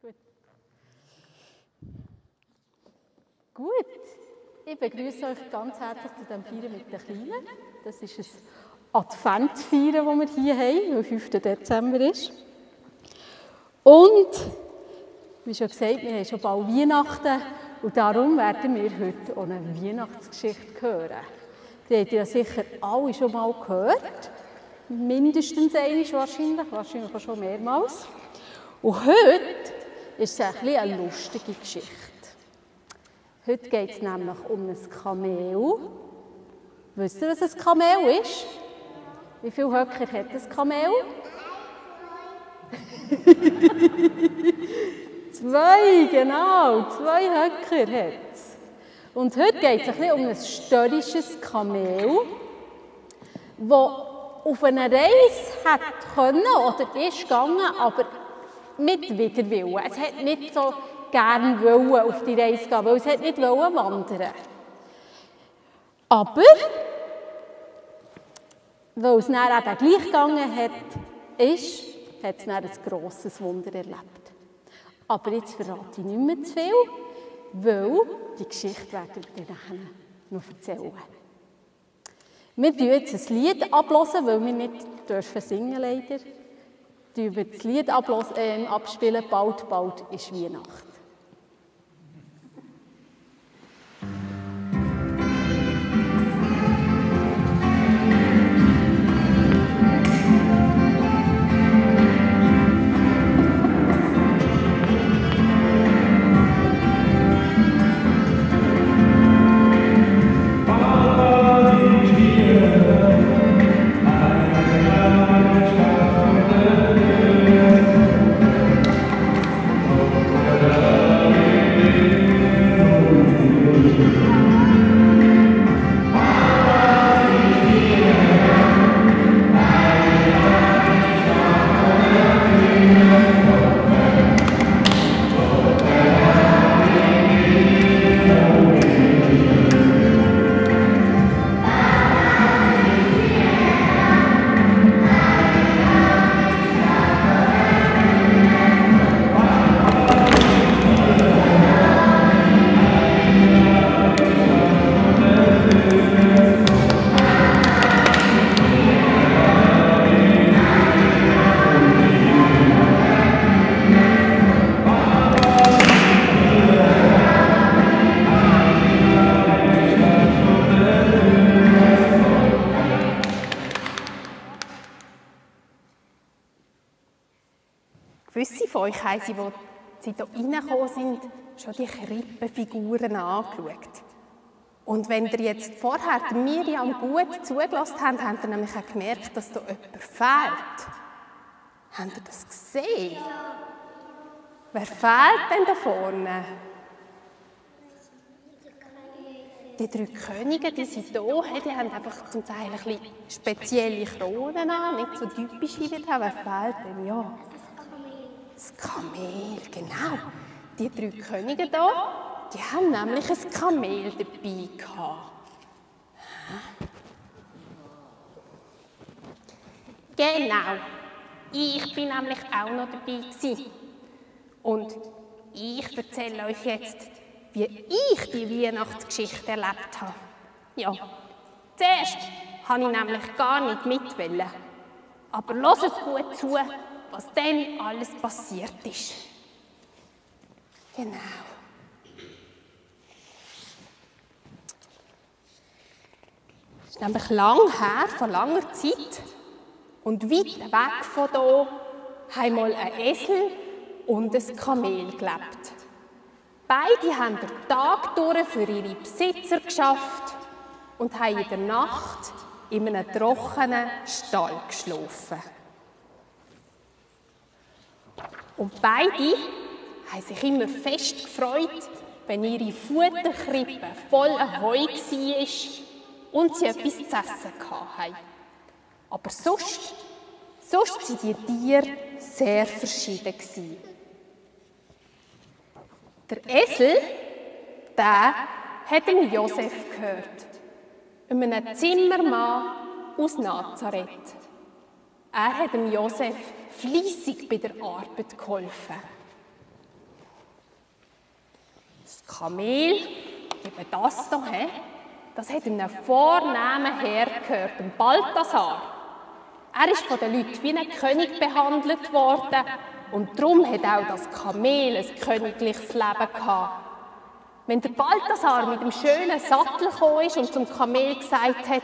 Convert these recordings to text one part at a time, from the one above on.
Gut. Gut, ich begrüße euch ganz herzlich zu diesem Feiern mit den Kleinen. Das ist ein Adventsfeiern, das wir hier haben, weil 5. Dezember ist. Und, wie schon gesagt, wir haben schon bald Weihnachten und darum werden wir heute auch eine Weihnachtsgeschichte hören. Die habt ihr ja sicher alle schon mal gehört. Mindestens einmal wahrscheinlich auch schon mehrmals. Und heute ist es eine lustige Geschichte. Heute geht es nämlich um ein Kamel. Wisst ihr, was ein Kamel ist? Wie viele Höcker hat ein Kamel? 2, genau, 2 Höcker hat es. Und heute geht es um ein störrisches Kamel, das auf eine Reise hätte können oder ist gegangen, aber mit Widerwillen. Es hat nicht so gerne auf die Reise gehen, weil es hat nicht wandern. Aber, weil es dann eben gleich gegangen hat es dann ein grosses Wunder erlebt. Aber jetzt verrate ich nicht mehr zu viel, weil die Geschichte werden wir dann noch erzählen. Wir hören jetzt ein Lied abhören, weil wir nicht singen leider. Wir das Lied abspielen, bald, bald ist Weihnacht. Gewisse von euch haben sie, als sie hier reingekommen sind, schon die Krippenfiguren angeschaut. Und wenn ihr jetzt vorher Miriam gut zugelassen habt, habt ihr nämlich auch gemerkt, dass da jemand fehlt. Habt ihr das gesehen? Ja. Wer fehlt denn da vorne? Die 3 Könige, die sind hier, die haben einfach zum Teil ein bisschen spezielle Kronen an, nicht so typisch wie wir haben. Wer fehlt denn? Ja. Das Kamel, genau. Die 3 Könige hier, die haben nämlich ein Kamel dabei gehabt. Genau. Ich bin nämlich auch noch dabei gewesen. Und ich erzähle euch jetzt, wie ich die Weihnachtsgeschichte erlebt habe. Ja, zuerst wollte ich nämlich gar nicht mitwollen. Aber hört gut zu, was dann alles passiert ist. Genau. Es ist nämlich lang her, vor langer Zeit. Und weit weg von hier haben mal ein Esel und ein Kamel gelebt. Beide haben den Tag durch für ihre Besitzer geschafft und haben in der Nacht in einem trockenen Stall geschlafen. Und beide haben sich immer fest gefreut, wenn ihre Futterkrippe voller Heu war und sie etwas zu essen hatten. Aber sonst waren die Tiere sehr verschieden. Der Esel, der hat den Josef gehört, einem Zimmermann aus Nazareth. Er hat dem Josef fleissig bei der Arbeit geholfen. Das Kamel, eben das hier, das hat einem vornehmen Herr gehört, dem Balthasar. Er ist von den Leuten wie ein König behandelt worden und darum hat auch das Kamel ein königliches Leben gehabt. Wenn der Balthasar mit dem schönen Sattel gekommen ist und zum Kamel gesagt hat,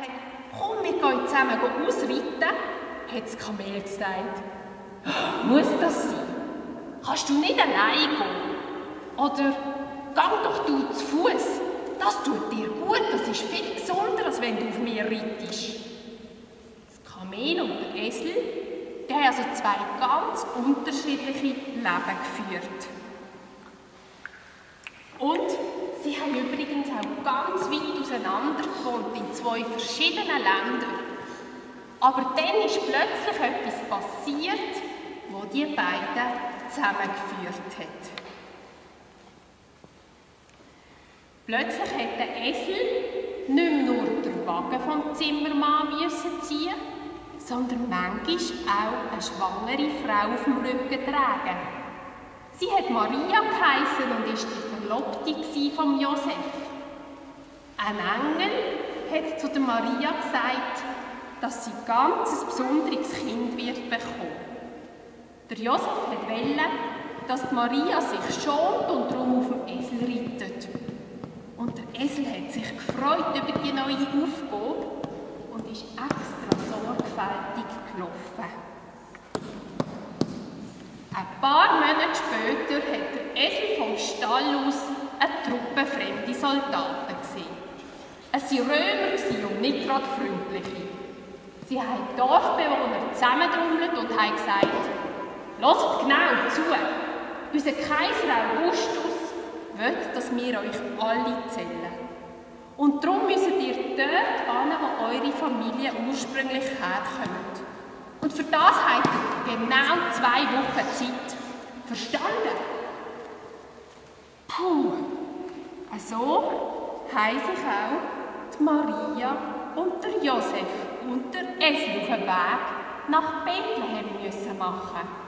«Komm, wir gehen zusammen ausreiten», hat das Kamel gesagt, «Muss das sein? Kannst du nicht allein gehen? Oder geh doch du zu Fuß. Das tut dir gut, das ist viel gesünder, als wenn du auf mir reitest.» Das Kamel und der Esel, die haben also zwei ganz unterschiedliche Leben geführt. Und sie haben übrigens auch ganz weit auseinander gewohnt, in zwei verschiedenen Ländern. Aber dann ist plötzlich etwas passiert, das die beiden zusammengeführt hat. Plötzlich hat der Esel nicht mehr nur den Wagen vom Zimmermann ziehen, sondern manchmal auch eine schwangere Frau auf dem Rücken tragen. Sie hat Maria geheissen und war die Verlobte von Josef. Ein Engel hat zu der Maria gesagt, dass sie ein ganz besonderes Kind wird bekommen. Der Josef wollte, dass die Maria sich schont und darum auf dem Esel reitet. Und der Esel hat sich gefreut über die neue Aufgabe und ist extra sorgfältig gelaufen. Ein paar Monate später hat der Esel vom Stall aus eine Truppe fremde Soldaten gesehen. Es waren Römer und nicht gerade freundliche. Sie haben die Dorfbewohner zusammengetrommelt und haben gesagt, «Hört genau zu, unser Kaiser Augustus will, dass wir euch alle zählen. Und darum müsst ihr dort hin, wo eure Familie ursprünglich herkommt. Und für das habt ihr genau 2 Wochen Zeit. Verstanden?» Puh, so haben sich auch die Maria und der Josef und der Esel auf den Weg nach Bethlehem müssen machen.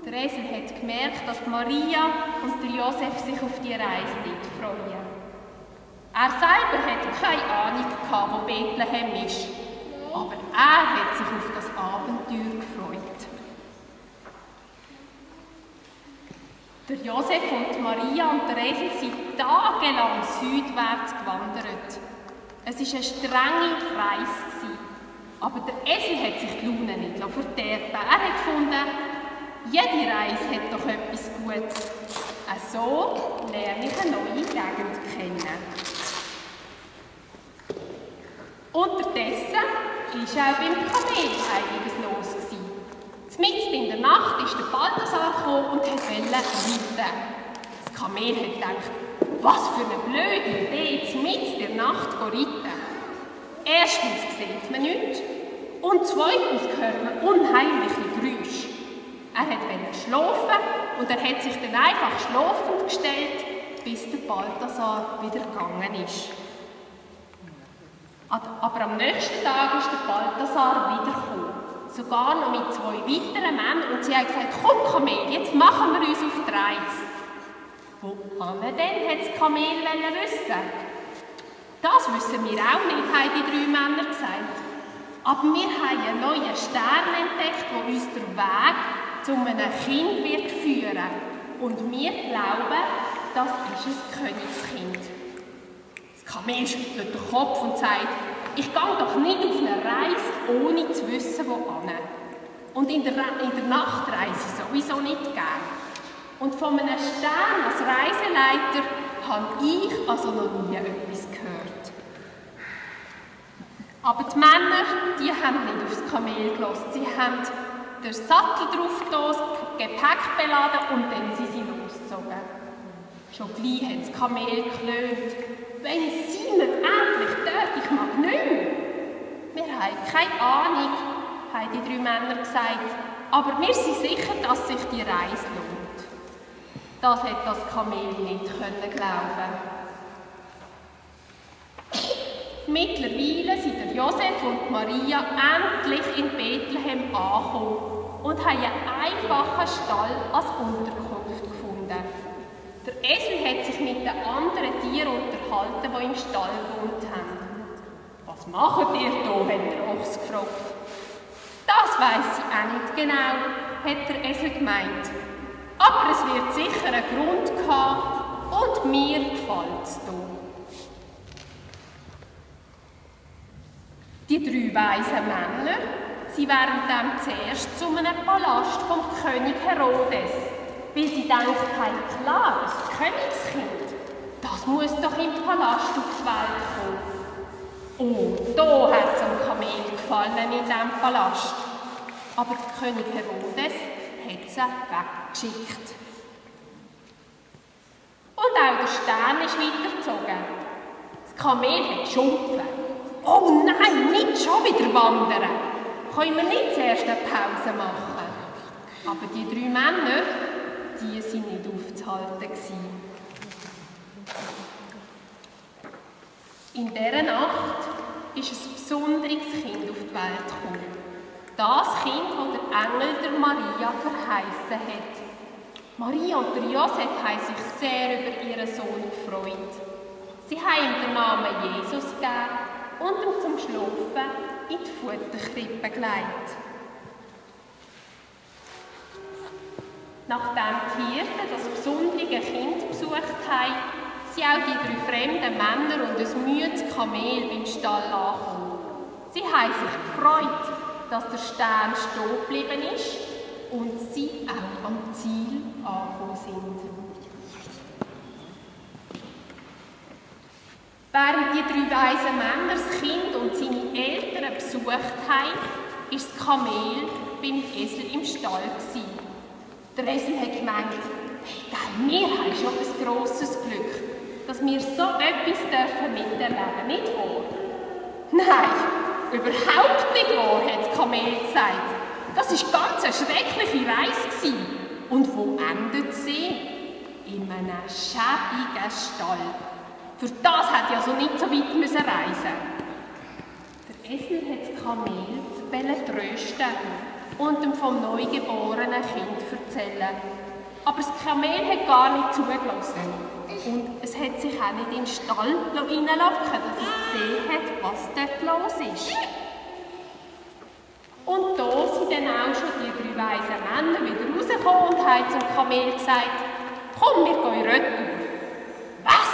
Der Esel hat gemerkt, dass die Maria und der Josef sich auf die Reise nicht freuen. Er selber hatte keine Ahnung, wo Bethlehem ist. Aber er hat sich auf das Abenteuer gefreut. Der Josef und die Maria und der Esel sind tagelang südwärts gewandert. Es war eine strenge Reise. Aber der Esel hat sich die Laune nicht verderben. Er hat gefunden, jede Reise hat doch etwas Gutes. So lerne ich eine neue Gegend kennen. Unterdessen war auch beim Kamel einiges los. Mitten in der Nacht ist der Balthasar gekommen und wollte reiten. Das Kamel hat gedacht, was für eine blöde Idee, jetzt mitten in der Nacht reiten. Erstens sieht man nichts und zweitens hört man unheimliche Geräusche. Er wollte schlafen und er hat sich dann einfach schlafend gestellt, bis der Balthasar wieder gegangen ist. Aber am nächsten Tag ist der Balthasar wiedergekommen. Sogar noch mit 2 weiteren Männern und sie haben gesagt, komm Kamel, jetzt machen wir uns auf die Reise. Wo haben denn, hat das Kamel wissen? Das wissen wir auch nicht, haben die 3 Männer gesagt. Aber wir haben einen neuen Stern entdeckt, der uns den Weg zu einem Kind wird führen. Und wir glauben, das ist ein Königskind. Das Kamel schüttelt den Kopf und sagt, ich gehe doch nicht auf eine Reise, ohne zu wissen, wohin. Und in der Nacht reise ich sowieso nicht gern. Und von einem Stern als Reiseleiter habe ich also noch nie etwas gehört. Aber die Männer, die haben nicht aufs Kamel gehört. Sie haben den Sattel drauf getan, Gepäck beladen und dann sind sie losgezogen. Schon gleich hat das Kamel geklönt. Wenn sind wir endlich dort? Ich mag nicht mehr. Wir haben keine Ahnung, haben die 3 Männer gesagt. Aber wir sind sicher, dass sich die Reise lohnt. Das hat das Kamel nicht glauben. Mittlerweile sind der Josef und Maria endlich in Bethlehem angekommen und haben einen einfachen Stall als Unterkunft gefunden. Der Esel hat sich mit den anderen Tieren unterhalten, die im Stall gewohnt haben. «Was macht ihr da?» hat der Ochs gefragt. «Das weiss ich auch nicht genau», hat der Esel gemeint. «Aber es wird sicher einen Grund haben und mir gefällt es hier.» Die 3 weisen Männer, sie wären dann zuerst zu einem Palast vom König Herodes, weil sie gedacht haben, klar, ein Königskind, das muss doch im Palast auf die Welt kommen. Oh, da hat es am Kamel gefallen in diesem Palast. Aber König Herodes hat sie weggeschickt. Und auch der Stern ist weitergezogen. Das Kamel hat geschumpfen. «Oh nein, nicht schon wieder wandern! Können wir nicht zuerst eine Pause machen?» Aber die 3 Männer, die waren nicht aufzuhalten. In dieser Nacht ist ein besonderes Kind auf die Welt gekommen. Das Kind, das der Engel der Maria verheißen hat. Maria und der Josef haben sich sehr über ihren Sohn gefreut. Sie haben ihm den Namen Jesus gegeben und ihn zum Schlafen in die Futterkrippe gelegt. Nachdem die Hirten das besondere Kind besucht haben, sind auch die 3 fremden Männer und ein müdes Kamel beim Stall angekommen. Sie haben sich gefreut, dass der Stern stehen geblieben ist und sie auch am Ziel angekommen sind. Während die 3 weisen Männer das Kind und seine Eltern besucht haben, war das Kamel beim Esel im Stall. Der Esel hat gemeint, hey, wir haben schon ein grosses Glück, dass wir so etwas miterleben dürfen, nicht wahr? Nein, überhaupt nicht wahr, hat das Kamel gesagt. Das war ganz eine schreckliche Reise. Und wo endet sie? In einem schäbigen Stall. Für das hat ja so nicht so weit reisen müssen. Der Esel hat das Kamel trösten und ihm vom neugeborenen Kind erzählen. Aber das Kamel hat gar nicht zugelassen. Und es hat sich auch nicht in den Stall reinlocken, dass es gesehen hat, was dort los ist. Und da sind dann auch schon die 3 weisen Männer wieder rausgekommen und haben zum Kamel gesagt, komm, wir gehen retour. Was?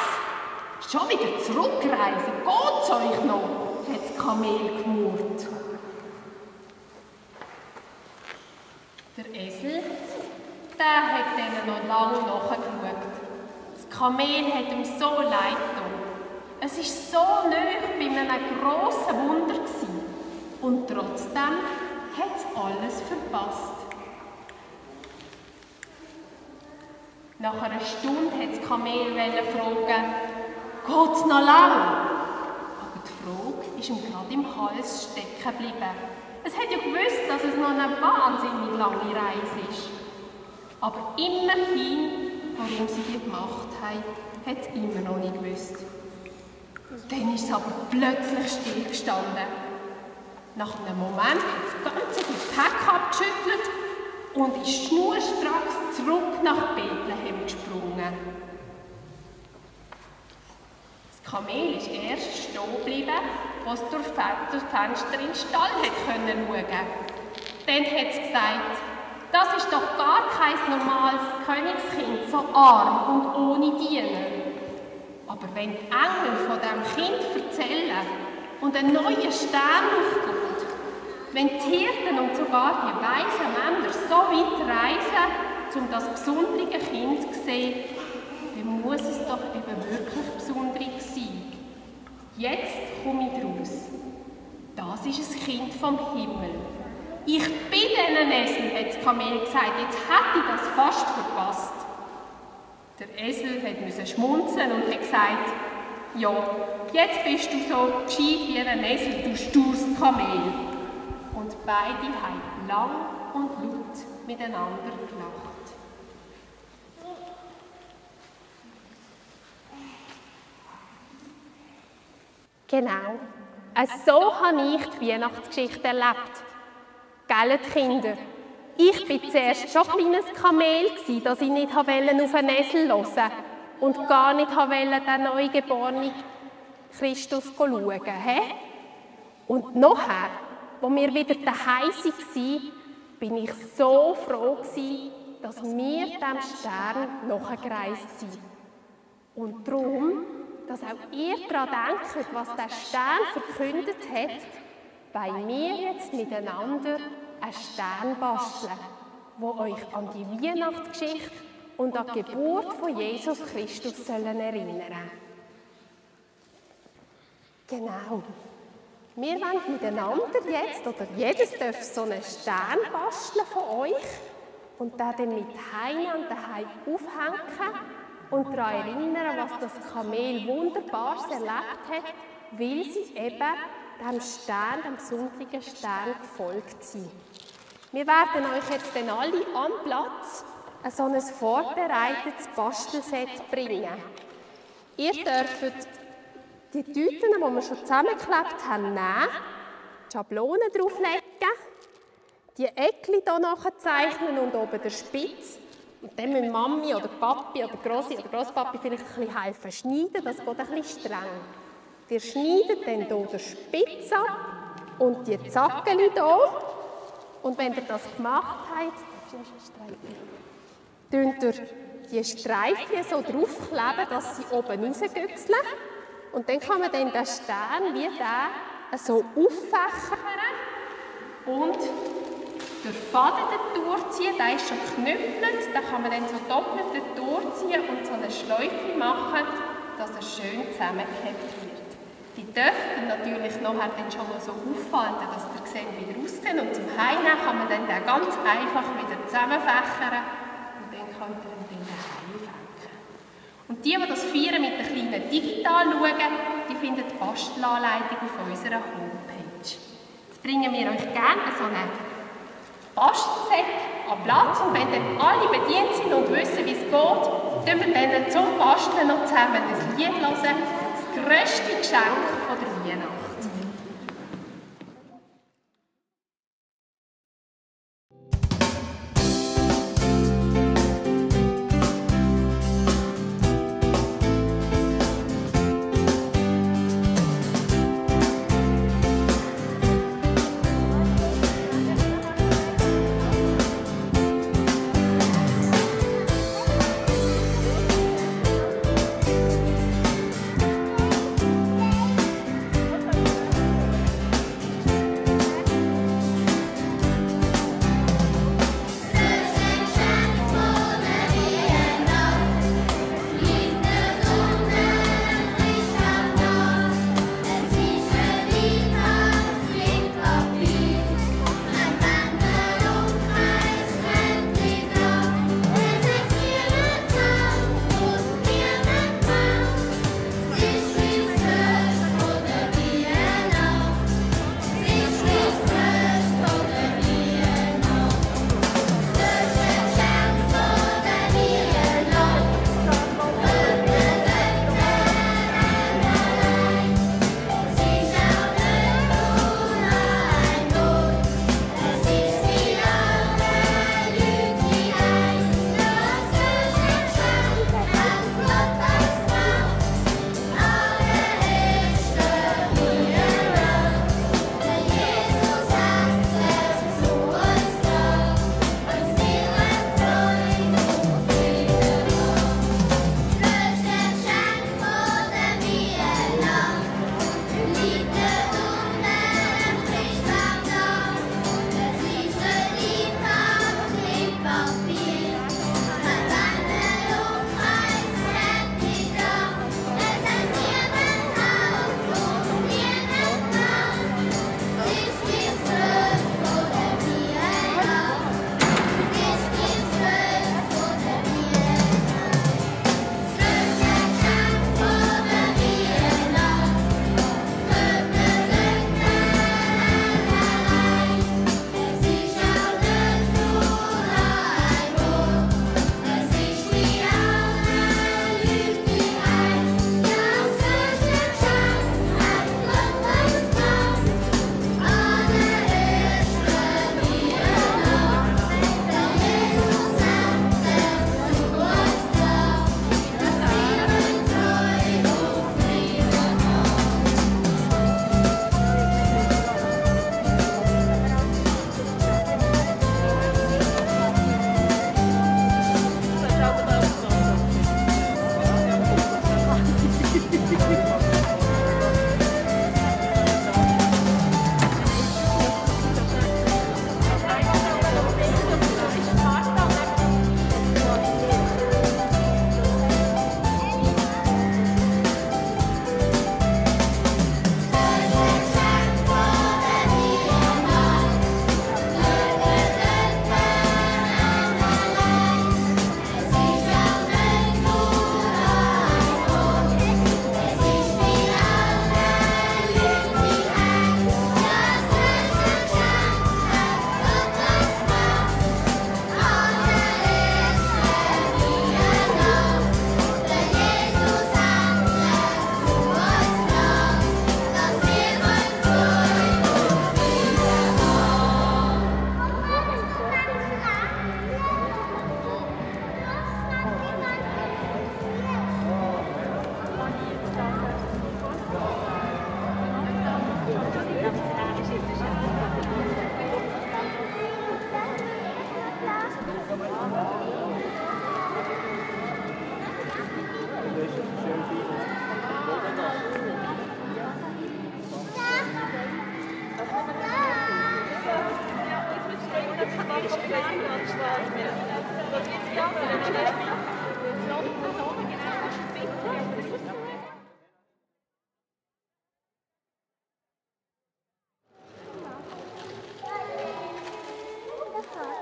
Schon wieder zurückreisen? Geht's euch noch? Hat das Kamel gemurrt. Der Esel, der hat ihnen noch lange nachgeschaut. Das Kamel hat ihm so leid getan. Es war so nahe bei einem grossen Wunder gewesen. Und trotzdem hat es alles verpasst. Nach einer Stunde wollte das Kamel fragen, «Geht's noch lang?» Aber die Frage ist ihm gerade im Hals stecken geblieben. Es hat ja gewusst, dass es noch eine wahnsinnig lange Reise ist. Aber immerhin, warum sie die gemacht haben, hat es immer noch nicht gewusst. Dann ist es aber plötzlich stillgestanden. Nach einem Moment hat das ganze Gepäck abgeschüttelt und ist schnurstracks zurück nach Bethlehem gesprungen. Das Kamel ist erst stehen geblieben, als es durch das Fenster in den Stall schauen konnte. Dann hat es gesagt, das ist doch gar kein normales Königskind, so arm und ohne Diener. Aber wenn die Engel von diesem Kind erzählen und ein neuer Stern aufgeht, wenn die Hirten und sogar die weisen Männer so weit reisen, um das besondere Kind zu sehen, dann muss es doch eben wirklich besonderes sein. Jetzt komme ich raus. Das ist ein Kind vom Himmel. Ich bin diesen Esel, hat das Kamel gesagt, jetzt hätte ich das fast verpasst. Der Esel musste schmunzeln und hat gesagt, ja, jetzt bist du so gescheit wie ein Esel, du stures Kamel. Und beide haben lang und laut miteinander gelacht. Genau, so habe ich die Weihnachtsgeschichte erlebt. Gell, Kinder? Ich war zuerst schon ein kleines Kamel, das ich nicht auf einen Esel hören wollte. und gar nicht wollte den neugeborenen Christus schauen. Und nachher, als wir wieder daheim waren, bin ich so froh, dass wir diesem Stern nachgereist sind. Und darum, dass auch ihr daran denkt, was der Stern verkündet hat, wollen wir jetzt miteinander einen Stern basteln, der euch an die Weihnachtsgeschichte und an die Geburt von Jesus Christus erinnern soll. Genau. Wir wollen miteinander jetzt, oder jedes darf so einen Stern basteln von euch und den dann mit daheim aufhängen und daran erinnern, was das Kamel Wunderbares erlebt hat, weil sie eben dem Stern, dem sonntigen Stern gefolgt sind. Wir werden euch jetzt dann alle am Platz so ein vorbereitetes Bastelset bringen. Ihr dürft die Tüten, die wir schon zusammengeklebt haben, nehmen, die Schablonen drauflegen, die Eckchen hier nachzeichnen und oben der Spitz. Und dann müssen Mami oder Papi oder Grossi oder Grosspapi vielleicht ein bisschen helfen schneiden, das geht ein bisschen streng. Ihr schneidet dann hier den Spitz ab und die Zackeli hier. Und wenn ihr das gemacht habt, könnt ihr die Streifen so draufkleben, dass sie oben rausgüchseln. Und dann kann man dann den Stern wie den so auffächern und den Faden durchziehen. Der ist schon geknüppelt, den kann man dann so doppelt durchziehen und so eine Schleife machen, dass er schön zusammengeklebt wird. Die dürfen natürlich nachher dann schon mal so auffalten, dass ihr seht, wie die aussehen. Und zum Heimnehmen kann man dann den ganz einfach wieder zusammenfächern und dann könnt ihr ihn dann heimfächern. Und die das feiern mit den kleinen Digital schauen, die finden die Bastelanleitung auf unserer Homepage. Jetzt bringen wir euch gerne so ein Bastelset an Platz und wenn dann alle bedient sind und wissen, wie es geht, tun wir dann zum Basteln noch zusammen ein Lied hören. Das grösste Geschenk von der Weihnacht.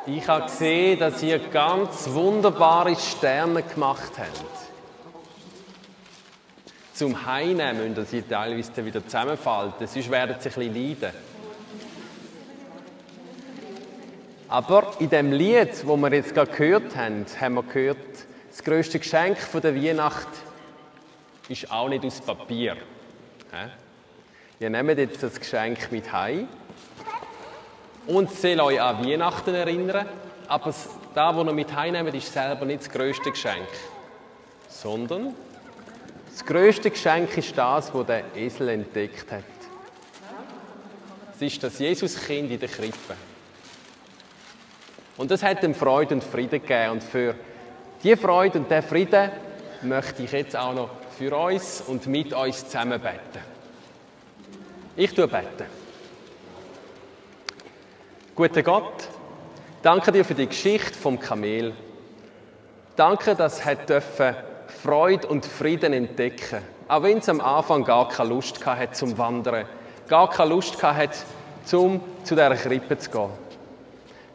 Ich habe gesehen, dass ihr ganz wunderbare Sterne gemacht habt. Zum Heimnehmen müssen sie teilweise wieder zusammenfalten, sonst werden sie ein bisschen leiden. Aber in dem Lied, das wir jetzt gerade gehört haben wir gehört, das grösste Geschenk der Weihnacht ist auch nicht aus Papier. Ihr nehmt jetzt das Geschenk mit heim. Und es soll euch an Weihnachten erinnern, aber das, was ihr mit heimnehmt, ist selber nicht das grösste Geschenk. Sondern das grösste Geschenk ist das, das der Esel entdeckt hat. Es ist das Jesuskind in der Krippe. Und das hat ihm Freude und Frieden gegeben. Und für diese Freude und diesen Frieden möchte ich jetzt auch noch für uns und mit uns zusammen beten. Ich bete. Guter Gott, danke dir für die Geschichte vom Kamel. Danke, dass es Freude und Frieden entdecken. Auch wenn es am Anfang gar keine Lust hatte zum Wandern, gar keine Lust hatte, zu dieser Krippe zu gehen.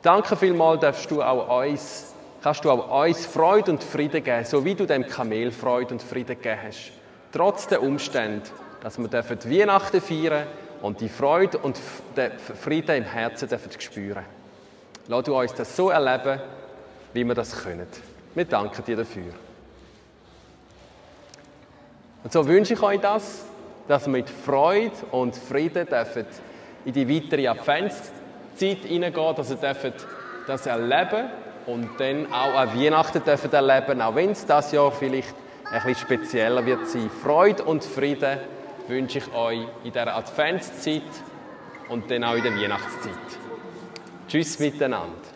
Danke vielmals, kannst du auch uns Freude und Frieden geben, so wie du dem Kamel Freude und Frieden gegeben hast. Trotz der Umstände, dass wir Weihnachten feiern und die Freude und den Frieden im Herzen spüren. Lass du uns das so erleben, wie wir das können. Wir danken dir dafür. Und so wünsche ich euch das, dass wir mit Freude und Frieden in die weitere Adventszeit hineingehen, dass ihr das erleben und dann auch an Weihnachten erleben, auch wenn es dieses Jahr vielleicht ein bisschen spezieller wird sein. Freude und Frieden wünsche ich euch in dieser Adventszeit und dann auch in der Weihnachtszeit. Tschüss miteinander.